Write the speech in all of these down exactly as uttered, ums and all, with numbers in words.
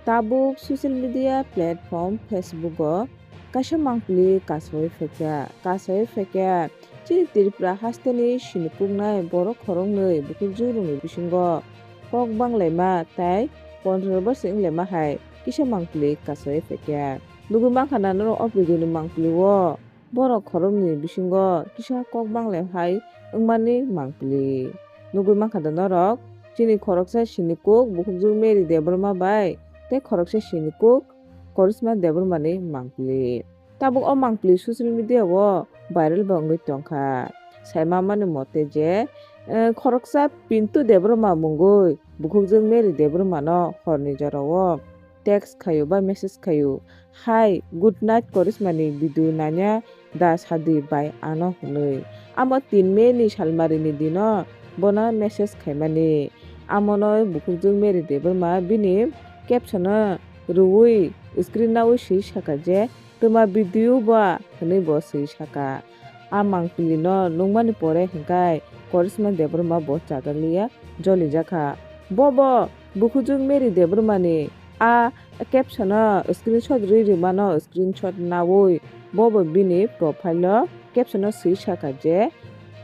Tabuk social media platform Facebook o kaisa mangpili kasawi phaikha, kasawi phaikha. Chini Tripura hasteni sinikuknai borok khoroknwi bukhukjwk rokni bisingo kok banglaima tai controversy wnglaima hai kisa mangpili kasawi phaikha. Nugwi mankha na norok o video ni mangpili o borok khoroknwi bisingo kisa kok banglai hai wngmani mangpili. Nugwi mankha da norok chini khoroksa sinikuk bukhukjwk Mary Debbarma bai tei khoroksa sinikuk Karishma Debbarma ni mangpili. Tabuk o mangpili social media o viral bo wngwi tongkha. Saima mani mote je, eh, khoroksa Pintu Debbarma mungwi bukhukjwk Mary Debbarma no horni jorao text khaio ba message khaio, "Hi, good night Karishma ni video nanya da sadi bai ano," hwnwi. Amo tin May ni salmari ni dino bono message khaimani. Amono bukhukjwk Mary Debbarma bini caption o rwui screen naui swi saka je, "Twma video ba?" hwnwi bo swi saka. A mangpili no nukmani pore hwnkhe Karishma Debbarma bo chajak liya, jolijakha. Bobo bukhukjwk Mary Debbarma ni a caption o screenshot rwi rwmano screenshot naui bobo bini profile o caption o swi saka je,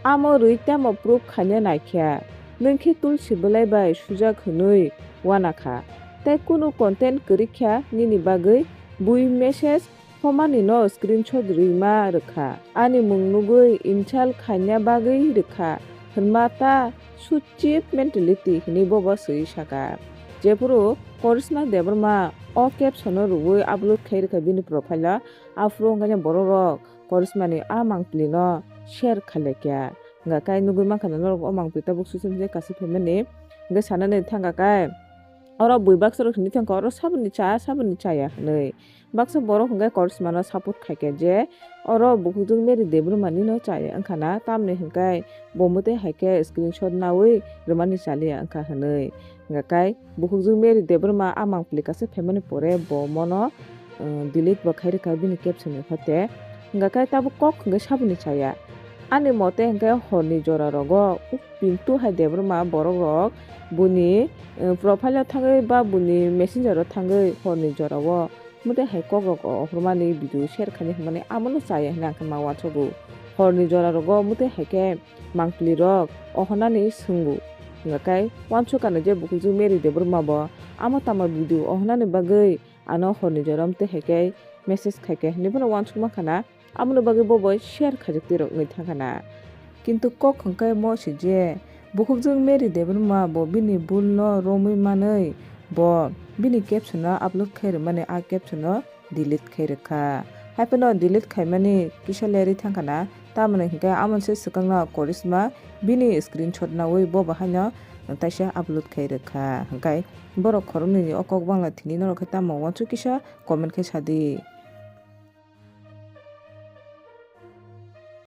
"Amo rwi tamo proof khaina naikha, nwng khe Tulsi bwlai bai sujak hwnwi uanakha, tei kunu content kwrwikha nini bagwi bui message homani no screenshot rwima rwkha, ani mung nugwi insult khaina bagwi rwkha hwnma ta su cheap mentality," hwnwi bobo swi saka. Jephuru Karishma Debbarma o caption o rwui upload khai rwkha bini profile o, aphuru hwnkhe borok rok Karishma ni a mangpili no share khailai kha. Hwnkha khe nugwi mankha na norok o mangpili tabuk social media kaisa phaimani. Hwnkhe sanani thangkha khe oro bui baksa rok hinwi thangkha, "Oro saboni cha, saboni chaya," hwnwi. Baksa borok hwnkhe Karishma no support khaikha je oro bukhukjwk Mary Debbarma ni no chaya wngkha na, tamni hwnkhe bo mwtai hai khe screenshot naui rwmani chaliya wngkha hwnwi. Hwnkha khe bukhukjwk Mary Debbarma a mangpili kaisa phaimani pore bo mono, uh, delete bo khai rwkha bini caption ni hote. Hwnkha khe tabuk kok hwnkhe saboni chaya. Ani mote hwnkhe horni jora rogo Pintu hai Debbarma borok rok buni, eh, profile o thangwi ba buni messenger o thangwi horni jora o mwtai hai kok rok o ohormani video share khainai hwnmani amono chaya hwnwi ang khe ma uansugo. Horni jora rogo mwtai hai khe mangpili rok ohornani swngo. Hwnkha khe uansukha na je bukhukjwk Mary Debbarma bo amo tamo video ohornani bagwi ano horni jora o mwtai hai khe message khai kha hwnwi phano uansukma khana. Aboni bagwi bobo share khaijak twi rok wngwi thangkha na. Kintu kok hwnkhe mo se je bukhukjwk Mary Debbarma bo bini bul no romwi manwi bo bini caption no upload khai rwmani a caption no delete khai rwkha. Haiphano delete khaimani kisa lerwi thangkha na, tamoni hwnkhe amoni se swkang no Karishma bini screenshot naui bobo haino taisa upload khai rwkha. Hwnkhe borok khoroknwi ni o kok bangla thini norok khe tamo uansuk kisa comment khe sadi.